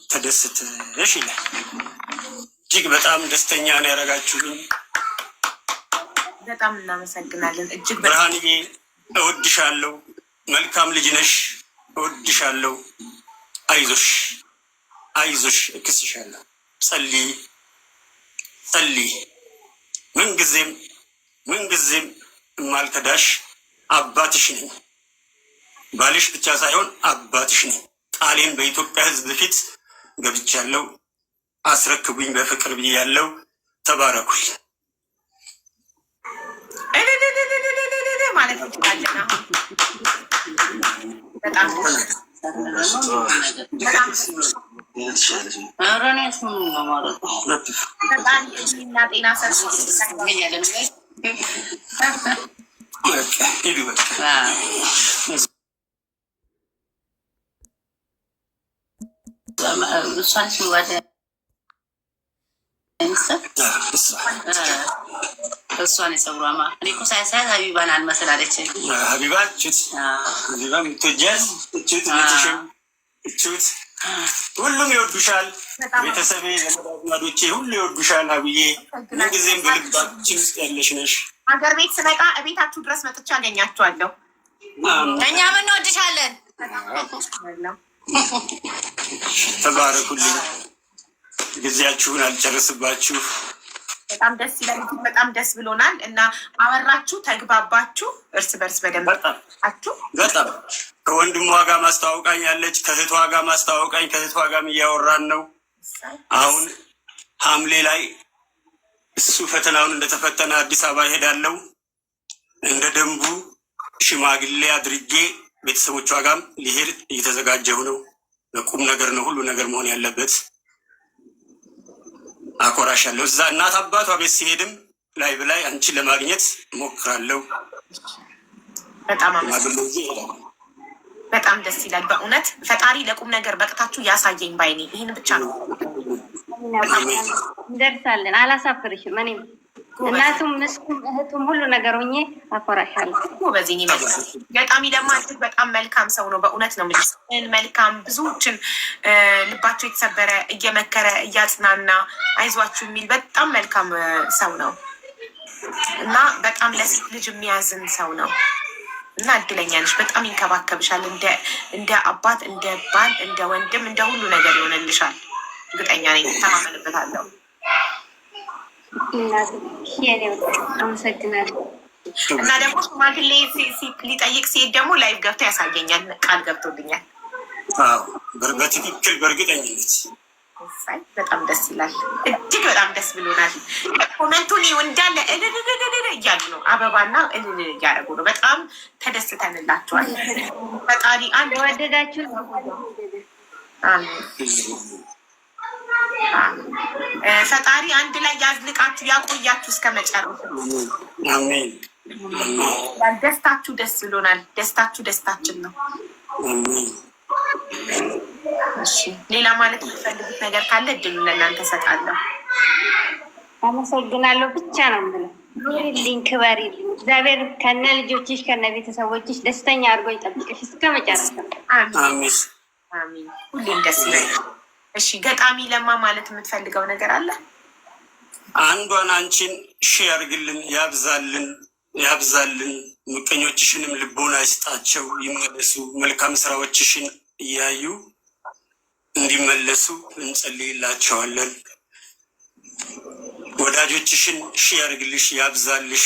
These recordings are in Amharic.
ተደስተሽ ይላል። እጅግ በጣም ደስተኛ ነው ያደረጋችሁኝ። በጣም እናመሰግናለን። እጅግ ብርሃንዬ እወድሻለሁ። መልካም ልጅ ነሽ። እወድሻለሁ። አይዞሽ፣ አይዞሽ፣ እክስሻለሁ። ጸልይ፣ ጸልይ። ምንጊዜም ምንጊዜም እማልከዳሽ አባትሽ ነኝ። ባልሽ ብቻ ሳይሆን አባትሽ ነኝ። ቃሌን በኢትዮጵያ ሕዝብ ፊት ገብቻለሁ። አስረክቡኝ በፍቅር ብያለሁ። ተባረኩኝ ማለት እንችላለን። አሁን በጣም በጣም እድሜና ጤና ሰጥቶ ሂዱ በቃ። እሷን የፀጉሯማ እኔ እኮ ሳያሳያት ሀቢባን አልመስል አለችኝ። ሀቢባ እቹት፣ ሀቢባ የምትወጃት እቹት፣ ቤትሽም እቹት፣ ሁሉም ይወዱሻል። ቤተሰቤ፣ ዘመድ አዝማዶቼ ሁሉ ይወዱሻል። ሀብዬ ምንጊዜም በልባችን ውስጥ ያለሽ ነሽ። ሀገር ቤት ስመጣ እቤታችሁ ድረስ መጥቼ አገኛችኋለሁ። እኛም እንወድሻለን። ተባረኩልኝ። ጊዜያችሁን አልጨርስባችሁ። በጣም ደስ ይላል። እጅግ በጣም ደስ ብሎናል እና አወራችሁ፣ ተግባባችሁ፣ እርስ በርስ በደንብ አችሁ። በጣም ከወንድሟ ጋር ማስተዋወቃኝ ያለች ከእህቷ ጋር ማስተዋወቃኝ ከእህቷ ጋርም እያወራን ነው። አሁን ሐምሌ ላይ እሱ ፈተናውን እንደተፈተነ አዲስ አበባ እሄዳለሁ። እንደ ደንቡ ሽማግሌ አድርጌ ቤተሰቦቿ ጋርም ሊሄድ እየተዘጋጀሁ ነው። በቁም ነገር ነው ሁሉ ነገር መሆን ያለበት። አኮራሻለሁ። እዛ እናት አባቷ ቤት ሲሄድም ላይ ብላይ አንቺን ለማግኘት እሞክራለሁ። በጣም በጣም ደስ ይላል። በእውነት ፈጣሪ ለቁም ነገር በቅታችሁ ያሳየኝ ባይኔ። ይህን ብቻ ነው። እንደርሳለን። አላሳፍርሽም። እኔም እናቱም ምስቱም እህቱም ሁሉ ነገር ሆኜ አኮራሻለሁ። በዚህ ይመስላል። ገጣሚ ለማ እጅግ በጣም መልካም ሰው ነው። በእውነት ነው የምልሽ። መልካም ብዙዎችን ልባቸው የተሰበረ እየመከረ እያጽናና አይዟችሁ የሚል በጣም መልካም ሰው ነው እና በጣም ለሴት ልጅ የሚያዝን ሰው ነው እና እድለኛ ነሽ። በጣም ይንከባከብሻል። እንደ አባት፣ እንደ ባል፣ እንደ ወንድም፣ እንደ ሁሉ ነገር ይሆንልሻል። እርግጠኛ ነኝ፣ ተማመንበታለሁ። አመሰግናለሁ። እና ደግሞ ሽማግሌ ሊጠይቅ ሲሄድ ደግሞ live ገብቶ ያሳየኛል። ቃል ገብቶልኛል። በትክክል በእርግጠኝነት። በጣም ደስ ይላል። እጅግ በጣም ደስ ብሎናል። Comment ኡን እንዳለ እልልልልል እያሉ ነው። አበባና እልል እያደረጉ ነው። በጣም ተደስተንላቸዋል። ፈጣሪ አንድ ወደዳችሁ። ፈጣሪ አንድ ላይ ያዝልቃችሁ ያቆያችሁ እስከ መጨረሻ። አሜን። ደስታችሁ ደስ ብሎናል። ደስታችሁ ደስታችን ነው። እሺ፣ ሌላ ማለት የምትፈልጉት ነገር ካለ እድሉን ለእናንተ እሰጣለሁ። አመሰግናለሁ ብቻ ነው የምለው። ኑሪልኝ፣ ክበሪልኝ። እግዚአብሔር ከነ ልጆችሽ ከነ ቤተሰቦችሽ ደስተኛ አድርጎ ይጠብቅሽ እስከ መጨረሻ። አሜን አሜን። ሁሌም ደስ ይበል። እሺ፣ ገጣሚ ለማ ማለት የምትፈልገው ነገር አለ? አንዷን አንቺን ሺ ያርግልን፣ ያብዛልን፣ ያብዛልን። ምቀኞችሽንም ልቦና ይስጣቸው፣ ይመለሱ። መልካም ስራዎችሽን እያዩ እንዲመለሱ እንጸልይላቸዋለን። ወዳጆችሽን ሺ ያርግልሽ፣ ያብዛልሽ።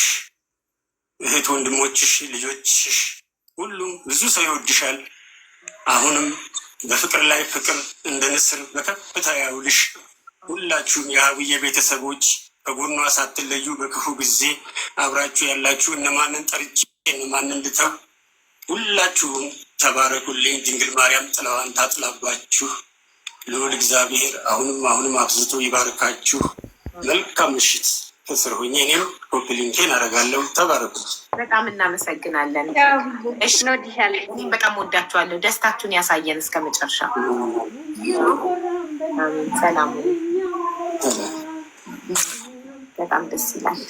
እህት ወንድሞችሽ፣ ልጆችሽ፣ ሁሉም ብዙ ሰው ይወድሻል። አሁንም በፍቅር ላይ ፍቅር እንደ ንስር በከፍታ ያውልሽ። ሁላችሁም የሀብዬ ቤተሰቦች ከጎኗ ሳትለዩ በክፉ ጊዜ አብራችሁ ያላችሁ እነማንን ጠርቼ እነማንን ልተው? ሁላችሁም ተባረኩልኝ። ድንግል ማርያም ጥላዋን ታጥላባችሁ። ልዑል እግዚአብሔር አሁንም አሁንም አብዝቶ ይባርካችሁ። መልካም ምሽት። ከስር ሆኜ እኔም copy link ኤን አደርጋለሁ። ተባረኩ። በጣም እናመሰግናለን። እኔም በጣም ወዳችኋለሁ። ደስታችሁን ያሳየን እስከ መጨረሻ። ሰላም። በጣም ደስ ይላል።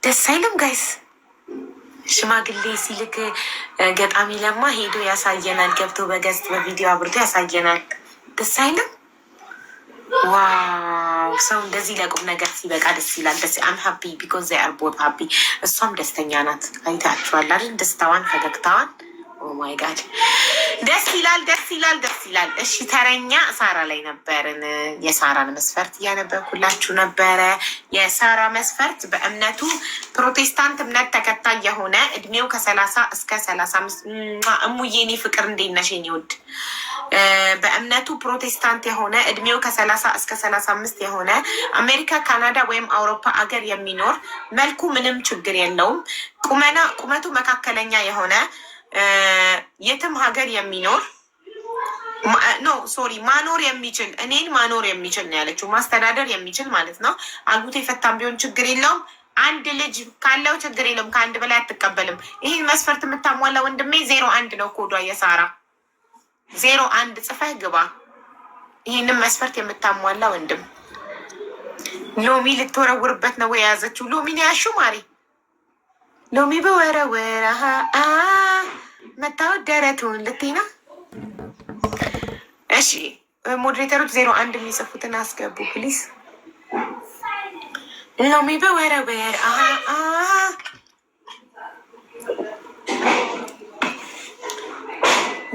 ደስ አይልም guys? ሽማግሌ ሲልክ ገጣሚ ለማ ሄዶ ያሳየናል። ገብቶ በ guest በቪዲዮ አብርቶ ያሳየናል። ደስ አይልም? Wow! ሰው እንደዚህ ለቁም ነገር ሲበቃ ደስ ይላል። ደስ I'm happy because they are both happy። እሷም ደስተኛ ናት። አይታችኋል አይደል? ደስታዋን፣ ፈገግታዋን። Oh my God፣ ደስ ይላል፣ ደስ ይላል፣ ደስ ይላል። እሺ፣ ተረኛ ሳራ ላይ ነበርን። የሳራን መስፈርት እያነበብኩላችሁ ነበረ። የሳራ መስፈርት በእምነቱ ፕሮቴስታንት እምነት ተከታይ የሆነ፣ እድሜው ከ30 እስከ 35። እሙዬ የኔ ፍቅር፣ እንዴት ነሽ የኔ ውድ? በእምነቱ ፕሮቴስታንት የሆነ፣ እድሜው ከ30 እስከ 35 የሆነ፣ አሜሪካ፣ ካናዳ ወይም አውሮፓ አገር የሚኖር፣ መልኩ ምንም ችግር የለውም፣ ቁመና ቁመቱ መካከለኛ የሆነ፣ የትም ሀገር የሚኖር፣ no sorry፣ ማኖር የሚችል፣ እኔን ማኖር የሚችል ነው ያለችው። ማስተዳደር የሚችል ማለት ነው። አግብቶ የፈታም ቢሆን ችግር የለውም። አንድ ልጅ ካለው ችግር የለውም። ከአንድ በላይ አትቀበልም። ይህን መስፈርት የምታሟላ ወንድሜ፣ 01 ነው ኮዷ የሳራ። 01 ጽፈህ ግባ። ይህንን መስፈርት የምታሟላ ወንድም። ሎሚ ልትወረውርበት ነው የያዘችው። ሎሚ ነው ያሹ ማሪ፣ ሎሚ በወረወረ መታወት ደረቱን ልትይ ነው። እሺ፣ moderator ኦች 01 የሚጽፉትን አስገቡ please። ሎሚ በወረወር።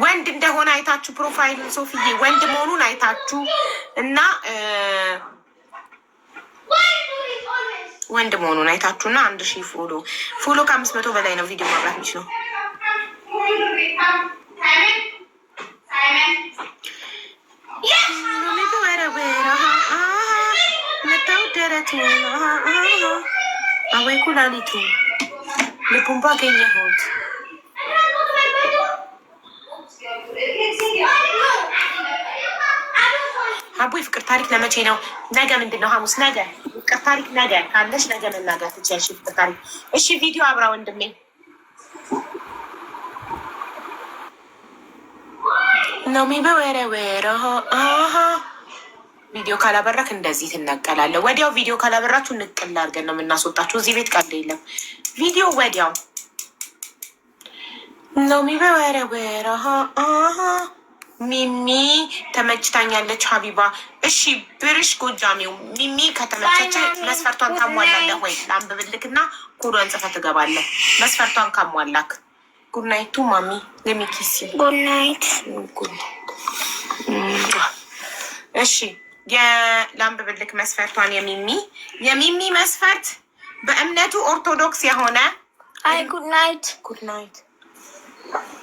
ወንድ እንደሆነ አይታችሁ profile ኡን፣ ሶፍዬ፣ ወንድ መሆኑን አይታችሁ እና ወንድ መሆኑን አይታችሁ እና 1000 follow ከ500 በላይ ነው ቪዲዮ ማብራት የሚችለው። ሎሚ በወረወር መታው ደረቱን አወይ ኩላሊቱ ልቡን ባገኘሁት። አቦ፣ የፍቅር ታሪክ ለመቼ ነው? ነገ ምንድን ነው? ሐሙስ። ነገ ፍቅር ታሪክ ነገ ካለሽ ነገ መናገር ትችያለሽ። ፍቅር ታሪክ። እሺ፣ ቪዲዮ አብራ ወንድሜ። ሎሚ በወረወረ። ቪዲዮ ካላበራክ እንደዚህ ትነቀላለህ። ወዲያው ቪዲዮ ካላበራችሁ ንቅል አድርገን ነው የምናስወጣችሁ። እዚህ ቤት ቀልድ የለም። ቪዲዮ ወዲያው። ሎሚ በወረወረ። ሚሚ ተመችታኛለች። ሀቢባ፣ እሺ፣ ብርሽ ጎጃሚው ሚሚ ከተመቸች መስፈርቷን ታሟላለህ ወይ? ለአንብብልክና ኮዷን ጽፈህ ትገባለህ። መስፈርቷን ካሟላክ። Good night to mommy ለሚኪሲ። Good night. እሺ፣ ለአንብብልክ መስፈርቷን። የሚሚ መስፈርት በእምነቱ ኦርቶዶክስ የሆነ አይ፣ good night. Good night።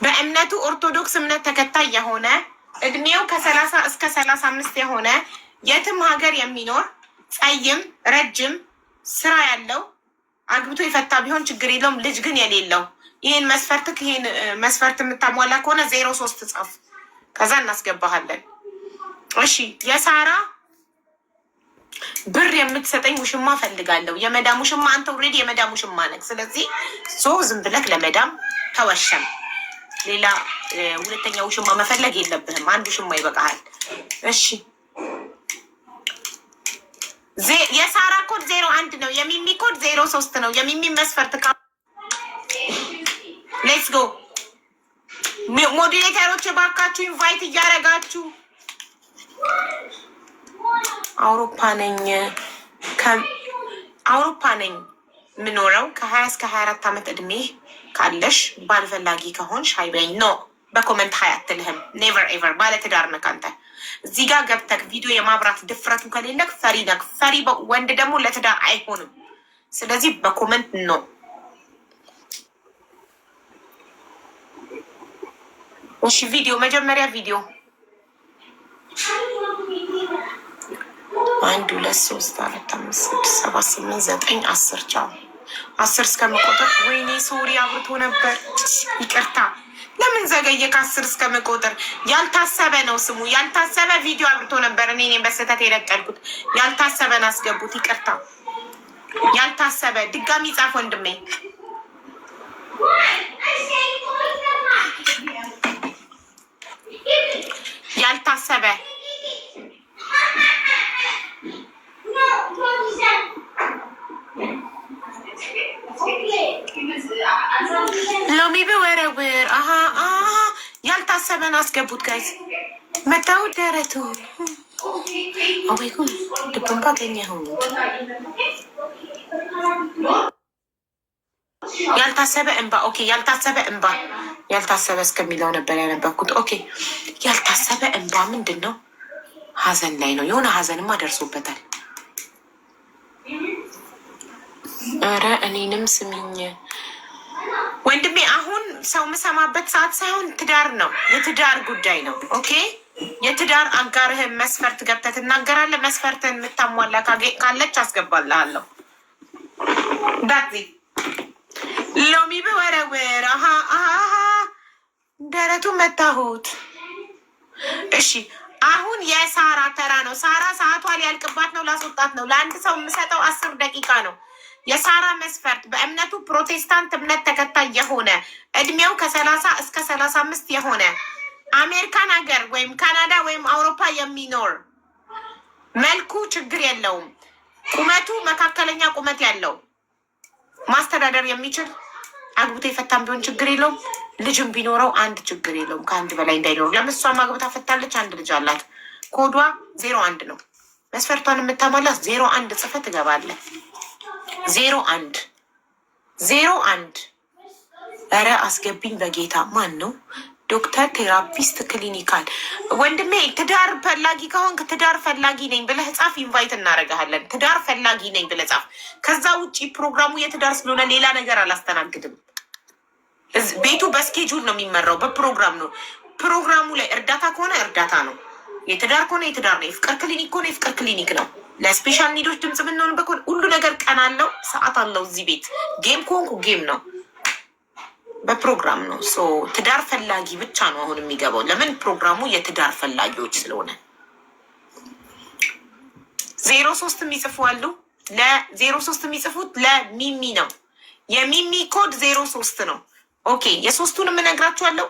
በእምነቱ ኦርቶዶክስ እምነት ተከታይ የሆነ፣ እድሜው ከ30 እስከ 35 የሆነ፣ የትም ሀገር የሚኖር፣ ጸይም፣ ረጅም፣ ስራ ያለው፣ አግብቶ የፈታ ቢሆን ችግር የለውም፣ ልጅ ግን የሌለው። ይህን መስፈርት የምታሟላ ከሆነ 03 ጻፍ፣ ከዛ እናስገባሃለን። እሺ፣ የሳራ ብር የምትሰጠኝ ውሽማ ፈልጋለሁ። የመዳም ውሽማ። አንተ already የመዳም ውሽማ ነህ። ስለዚህ so ዝም ብለህ ለመዳም ተወሸም። ሌላ ሁለተኛ ውሽማ መፈለግ የለብህም። አንድ ውሽማ ይበቃሃል። እሺ፣ የሳራ ኮድ 01 ነው። የሚሚ ኮድ 03 ነው። የሚሚ መስፈርት። Let's go፣ moderator ኦች ባካችሁ invite እያደረጋችሁ። አውሮፓ ነኝ፣ አውሮፓ ነኝ የምኖረው። ከ20 እስከ 24 ዓመት እድሜ ካለሽ ባል ፈላጊ ከሆንሽ hi በይኝ። No፣ በ comment hi አትልህም። Never ever። ባለትዳር ነህ አንተ። እዚህ ጋር ገብተህ ቪዲዮ የማብራት ድፍረቱ ከሌለህ ፈሪ ነህ። ፈሪ ወንድ ደግሞ ለትዳር አይሆንም። ስለዚህ በ comment no። እሺ፣ ቪዲዮ መጀመሪያ ቪዲዮ። አንድ፣ ሁለት፣ ሶስት፣ አራት፣ አምስት፣ ስድስት፣ ሰባት፣ ስምንት፣ ዘጠኝ፣ 10። ቻው። 10 እስከምቆጥር፣ ወይኔ sorry፣ አብርቶ ነበር። ይቅርታ። ለምን ዘገየ? ከ10 እስከምቆጥር ያልታሰበ ነው ስሙ። ያልታሰበ ቪዲዮ አብርቶ ነበር። እኔ እኔም በስህተት የነቀልኩት። ያልታሰበን አስገቡት። ይቅርታ። ያልታሰበ ድጋሚ ጻፍ ወንድሜ። ያልታሰበ። ያልታሰበን አስገቡት guys። መታው ደረቱ ወይ ጉድ፣ ልቡን ባገኘሁት። ያልታሰበ እንባ። Okay፣ ያልታሰበ እንባ፣ ያልታሰበ እስከሚለው ነበር ያነበብኩት። Okay፣ ያልታሰበ እንባ ምንድን ነው? ሀዘን ላይ ነው። የሆነ ሀዘንማ ደርሶበታል። ኧረ እኔንም ስሚኝ ወንድሜ፣ አሁን ሰው የምሰማበት ሰዓት ሳይሆን ትዳር ነው፣ የትዳር ጉዳይ ነው። Okay፣ የትዳር አጋርህን መስፈርት ገብተህ ትናገራለህ። መስፈርትህን የምታሟላ ካለች አስገባልሃለሁ። ዳዚ ሎሚ ብወረውር አሀ አሀ ደረቱ መታሁት። እሺ፣ አሁን የሳራ ተራ ነው። ሳራ ሰዓቷ ሊያልቅባት ነው። ላስወጣት ነው። ለአንድ ሰው የምሰጠው 10 ደቂቃ ነው። የሳራ መስፈርት በእምነቱ ፕሮቴስታንት እምነት ተከታይ የሆነ፣ እድሜው ከ30 እስከ 35 የሆነ፣ አሜሪካን ሀገር ወይም ካናዳ ወይም አውሮፓ የሚኖር፣ መልኩ ችግር የለውም፣ ቁመቱ መካከለኛ ቁመት ያለው፣ ማስተዳደር የሚችል፣ አግብቶ የፈታም ቢሆን ችግር የለውም። ልጅም ቢኖረው አንድ ችግር የለውም። ከአንድ በላይ እንዳይኖረው። ለምሷም አግብታ ፈታለች፣ አንድ ልጅ አላት። ኮዷ 01 ነው። መስፈርቷን የምታሟላት 01 ጽፈህ ትገባለህ። 01 01። ኧረ አስገቢኝ በጌታ። ማን ነው? ዶክተር therapist clinical። ወንድሜ፣ ትዳር ፈላጊ ከሆንክ ትዳር ፈላጊ ነኝ ብለህ ጻፍ፣ invite እናደርግሃለን። ትዳር ፈላጊ ነኝ ብለህ ጻፍ። ከዛ ውጭ ፕሮግራሙ የትዳር ስለሆነ ሌላ ነገር አላስተናግድም። ቤቱ በ schedule ነው የሚመራው፣ በፕሮግራም ነው። ፕሮግራሙ ላይ እርዳታ ከሆነ እርዳታ ነው፣ የትዳር ከሆነ የትዳር ነው፣ የፍቅር ክሊኒክ ከሆነ የፍቅር ክሊኒክ ነው። ለ special need ኦች ድምፅ የምንሆንበት ከሆነ ሁሉ ነገር ቀን አለው፣ ሰዓት አለው። እዚህ ቤት game ከሆንኩ game ነው፣ በፕሮግራም ነው። So ትዳር ፈላጊ ብቻ ነው አሁን የሚገባው። ለምን? ፕሮግራሙ የትዳር ፈላጊዎች ስለሆነ። 03 የሚጽፉ አሉ። ለ03 የሚጽፉት ለሚሚ ነው። የሚሚ ኮድ 03 ነው። Okay፣ የሶስቱንም እነግራችኋለሁ፣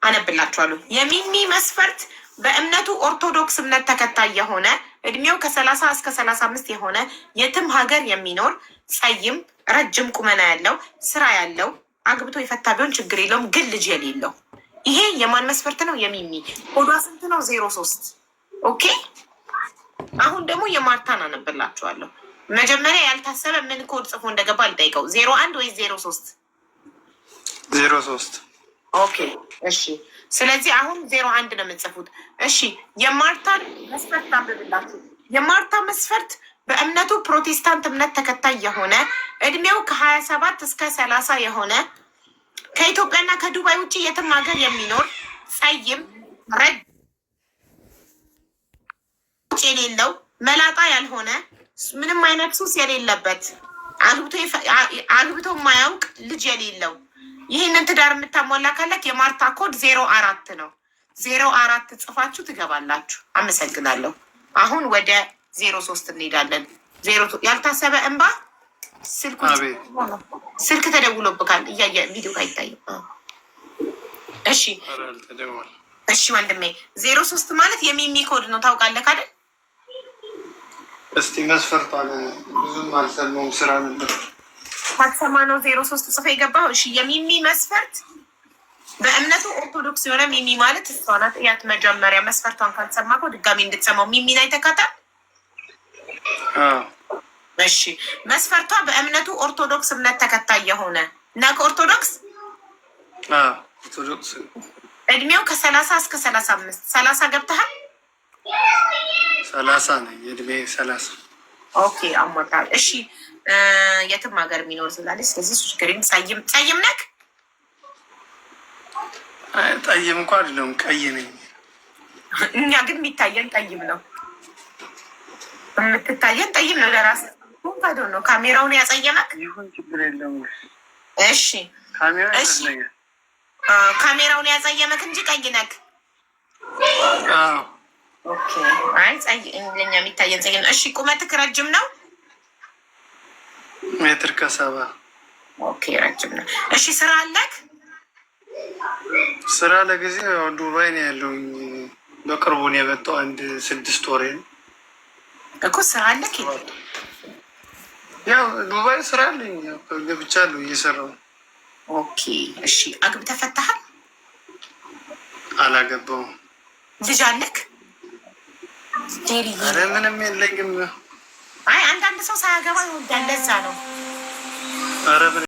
አነብላችኋለሁ። የሚሚ መስፈርት በእምነቱ ኦርቶዶክስ እምነት ተከታይ የሆነ፣ እድሜው ከ30 እስከ 35 የሆነ፣ የትም ሀገር የሚኖር፣ ጸይም ረጅም ቁመና ያለው፣ ስራ ያለው፣ አግብቶ የፈታ ቢሆን ችግር የለውም፣ ግን ልጅ የሌለው። ይሄ የማን መስፈርት ነው? የሚሚ። ኮዷ ስንት ነው? 03። Okay፣ አሁን ደግሞ የማርታን አነብላችኋለሁ። መጀመሪያ ያልታሰበ ምን ኮድ ጽፎ እንደገባ አልጠይቀው። 01 ወይ 03? 03። Okay፣ እሺ። ስለዚህ አሁን 01 ነው የምትጽፉት። እሺ፣ የማርታን መስፈርት አንብብላችሁ። የማርታ መስፈርት በእምነቱ ፕሮቴስታንት እምነት ተከታይ የሆነ፣ እድሜው ከ27 እስከ 30 የሆነ፣ ከኢትዮጵያና ከዱባይ ውጭ የትም ሀገር የሚኖር፣ ጸይም ረጅም የሌለው፣ መላጣ ያልሆነ፣ ምንም አይነት ሱስ የሌለበት፣ አግብቶ የማያውቅ፣ ልጅ የሌለው። ይህንን ትዳር የምታሟላ ካለክ የማርታ ኮድ 04 ነው። 04 ጽፋችሁ ትገባላችሁ። አመሰግናለሁ። አሁን ወደ 03 እንሄዳለን። ዜሮ ያልታሰበ እንባ ስልኩ ስልክ ተደውሎብካል። እያየ ቪዲዮ አይታይም። እሺ እሺ ወንድሜ፣ 03 ማለት የሚሚ ኮድ ነው፣ ታውቃለህ አይደል? እስቲ መስፈርቷን ብዙም አልሰማሁም፣ ስራ ነበር። ሳትሰማ ነው 03 ጽፈ የገባው። እሺ፣ የሚሚ መስፈርት በእምነቱ ኦርቶዶክስ የሆነ፣ ሚሚ ማለት እሷ ናት። እያት መጀመሪያ መስፈርቷን ካልሰማ እኮ ድጋሚ እንድትሰማው። ሚሚን አይተካታል። እሺ፣ መስፈርቷ በእምነቱ ኦርቶዶክስ እምነት ተከታይ የሆነ እና ከኦርቶዶክስ ኦርቶዶክስ። እድሜው ከ30 እስከ 35። 30 ገብተሃል? 30 ነኝ፣ እድሜ 30። Okay፣ አሟልተሃል። እሺ፣ የትም ሀገር የሚኖር ስላለች ስለዚህ እሱ ችግር የለም። ጸይም ጸይም ነክ? ጠይም እንኳ አይደለሁም፣ ቀይ ነኝ። እኛ ግን የሚታየን ጠይም ነው። የምትታየን ጠይም ነው። ለራስ ባዶ ነው። ካሜራውን ያጸየመክ። ይሁን፣ ችግር የለም። እሺ። ካሜራ እሺ። ይመስለኛል። ካሜራውን ያጸየመክ እንጂ ቀይ ነክ። አዎ። Okay። አይ፣ ለኛ የሚታየን ጸይም ነው። እሺ፣ ቁመትክ ረጅም ነው? ሜትር ከ70። Okay፣ ረጅም ነው። እሺ፣ ስራ አለክ? ስራ ለጊዜው ያው ዱባይ ነው ያለውኝ። በቅርቡ ነው የመጣው፣ አንድ 6 ወሬ ነው። እኮ ስራ አለክ? ያው ዱባይ ስራ አለኝ፣ ያው ገብቻለሁ፣ እየሰራሁ ነው። Okay፣ እሺ። አግብተህ ፈታሃል? አላገባውም። ልጅ አለክ? ጄሪዬ ኧረ ምንም የለኝም። አይ አንዳንድ ሰው ሳያገባ ይወልዳል። ለዛ ነው። ኧረ